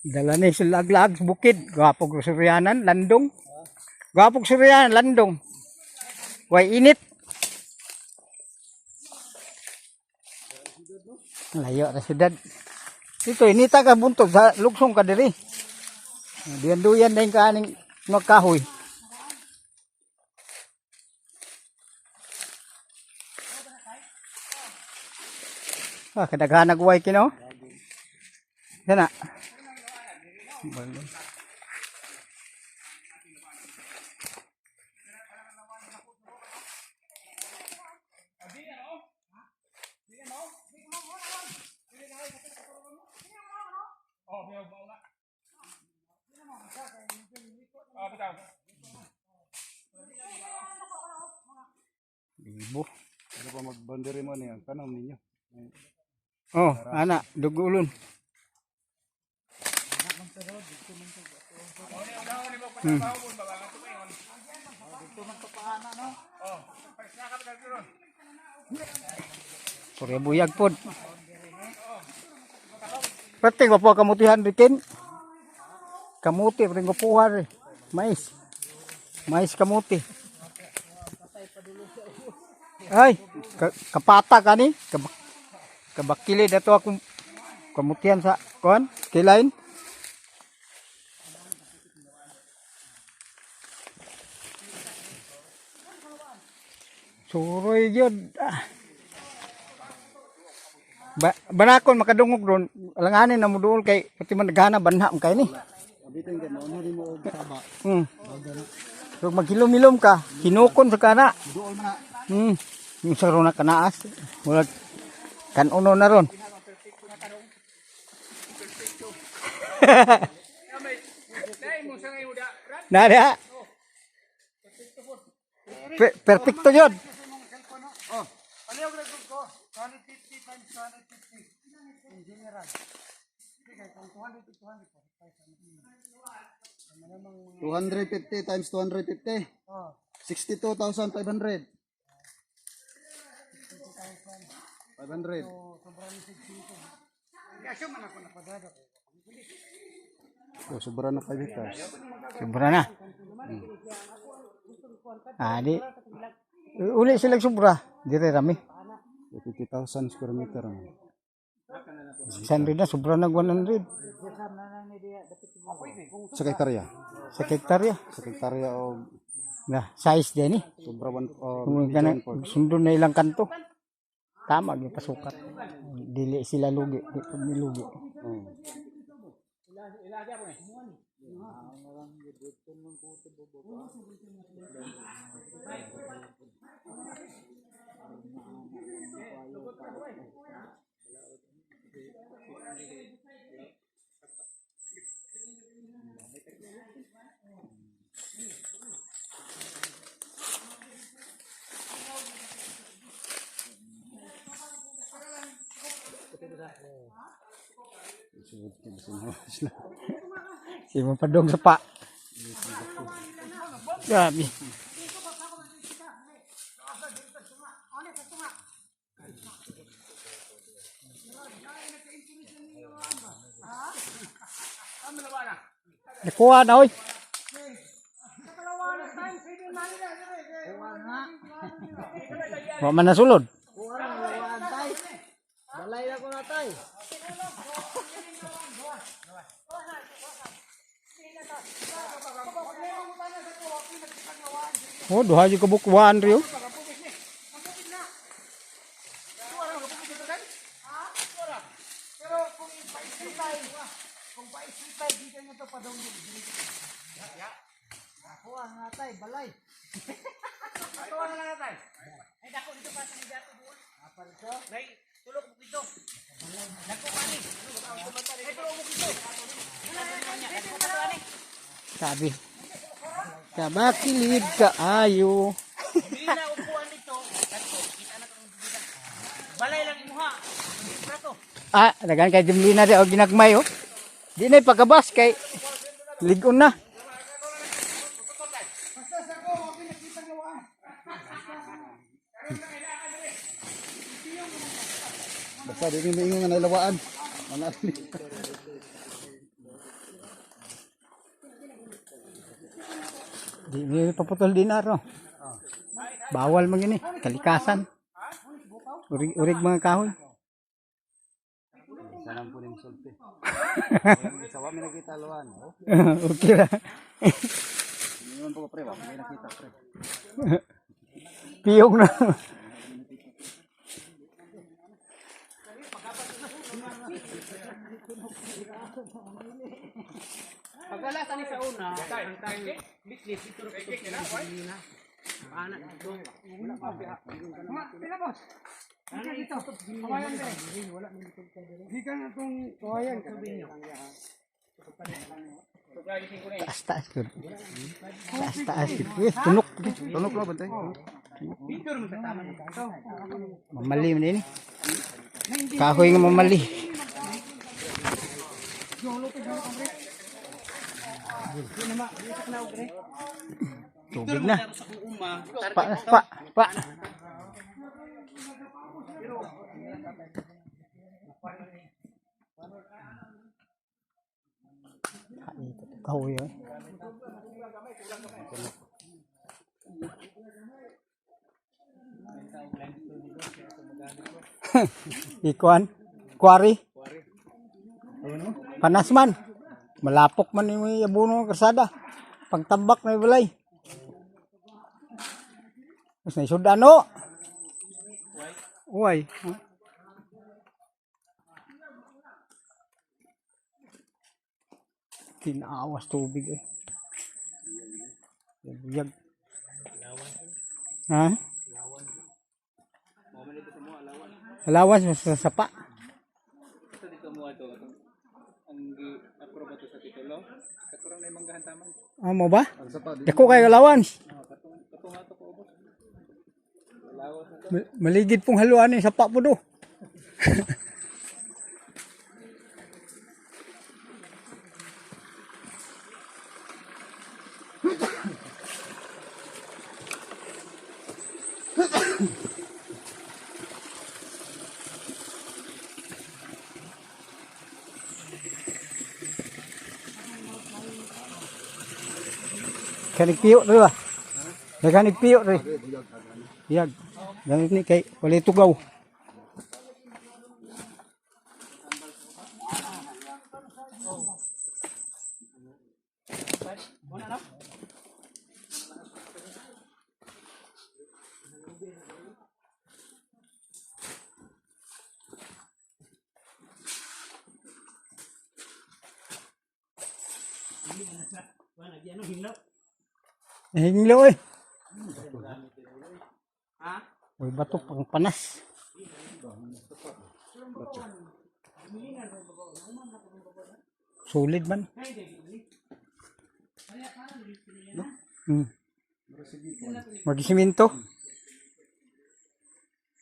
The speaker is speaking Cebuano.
Dala ni sila laglag sa bukid. Gwapog suryanan, landong. Gwapog suryanan, landong. Way init. Layo ra syudad. Dito inita ka buntog sa lugsong ka diri. Diyan-duyan din ka aning mga kahoy. Ah, kadaghan nagway kino. Sana. Libo. Ano pa mag-boundary mo niyan? Tanong ninyo. Oh, ana, dugulon. Purya buyag pod. Pati ko po kamutihan rikin. Kamuti rin ko puhar. Mais. Mais kamuti. Ay, kapata kani. Kabakili dato akong kamutihan sa kuan, kilain. Suroy gyud. Ah. Banakon makadungog ron, alanganin na mo duol kay pati man nagana banha man kay ni. Abitin kay mo rin mo og saba. So maghilom-hilom ka, hinukon sa kana. Duol man na. Yung sa ron na kanaas. Murag kanuno na ron. Nada. Perfecto yun. Palihog ra gud ko. 250 times 250. In general. Sige, kung 200 to 200. 250 times 250. Oh. 62,500. 500. Kaso man ako na kwadrado. Oh, sobra na 5 hectares. Sobra na. Ah, di. Uli sila sobra. Dire rami. 50,000 square meter. Man. 600 na, sobra na 100. Sa hektarya. Sa hektarya. Sa hektarya og Na, size din eh. sobra 1 oh, Kung kana, sundon na ilang kanto. Tama, gyud pasukat. Dili sila lugi. Di pa nilugi. Oh. Sila. Si mo padong sa pa. Grabe. Nakuha na oy. Wa man nasulod. Balay na ko na tay. Oh, duha jud ka bukwaan riyo. Pero kung paisipay, dito nyo to padong dito. Ako ang natay, balay. Ito na lang natay. Ay dako dito pa sa nidato doon. Apal ko. Nay, tulog mo dito. Dako pa ni. Ay tulog mo dito. Sabi. Kabakilid ka ayo. Hindi na upuan dito. Dako, kita na tong dito. Balay lang imuha. Prato. Ah, dagan kay Dimlina di og ginagmay oh. Di na pagkabas kay ligon na. Basta di ni maingon nga nalawaan. Manali. Di mi paputol dinar no. Bawal man gini, kalikasan. Urig urig mga kahoy. Sana po ning sulti. Sa wa mi nakita luan. Oh. Okay ra. Hindi man po ko pre, wa mi nakita pre. Piyong na. Pagwala sa ni sa una, ang tayo business dito ra na. Ana dito. Pila boss? Gikan dito. Kawayan dire. Gikan na tong kawayan. Taas taas gud. Taas taas gud. Eh, tunok. Tunok lo bantay. Mamali man ini. Kahoy nga mamali. Tubig na. Pa, pa, pa. Kahoy eh. Ikuan, quarry. Panas man. Malapok man yung may abono ng karsada. Pagtambak na yung balay. Mas naisudano. Uy. Tinawas tubig eh. Buyag. Ha? Alawas mas sa sapa. Sa dito mo ato ang gi-approve ato sa titulo. Katurang na manggahan taman. Ah, mo ba? Ang sapa di. Dako kay allowance. Katong ato ko ubos. Lawas na Maligid pong haluan ni sapa po do. Kanig piyo rin ba? Naganig piyo rin. Yag. Gamit ni kay wala tugaw. Nahinglo eh. Uy, bato pang panas. Solid man. Magsiminto.